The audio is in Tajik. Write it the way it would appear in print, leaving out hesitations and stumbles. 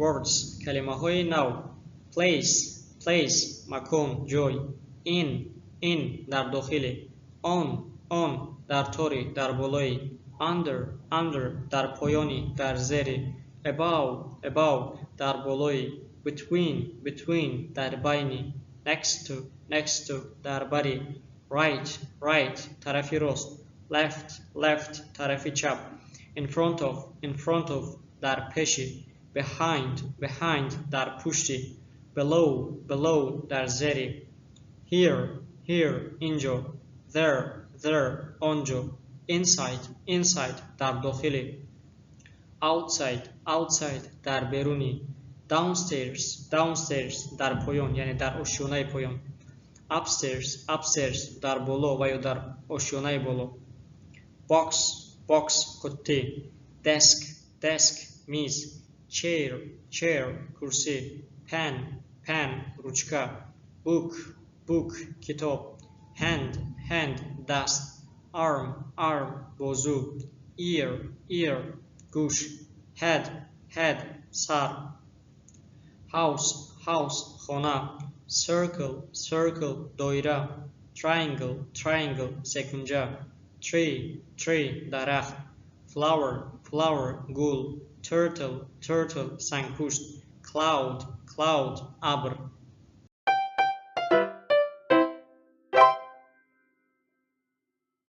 Words, калимаҳои нав. Place, place, макон, ҷой. In, in, дар дохили. On, on, дар тори, дар болои. Under, under, дар поёни, дар зери. Above, above, дар болои. Between, between, дар байни. Next to, next to, дар бари. Right, right, тарафи рост. Left, left, тарафи чап. In front of, in front of, дар пеши. Behind, behind, дар пушти. Below, below, дар зери. Here, here, инҷо. There, there, онҷо. Inside, inside, дар дохили. Outside, outside, дар беруни. Downstairs, downstairs, дар поён, яъне дар ошёнаи поён. Upstairs, upstairs, дар боло ва ё дар ошёнаи боло. Box, box, қуттӣ. Desk, desk, миз. Chair, chair, курсӣ. Pen, pen, ручка. Book, book, китоб. Hand, hand, даст. Arm, arm, бозу. Ear, ear, гӯш. Head, head, сар. House, house, хона. Circle, circle, доира. Triangle, triangle, секунҷа. Tree, tree, дарахт. Flower, flower, гул. Turtle, turtle, сангпушт. Cloud, cloud, абр.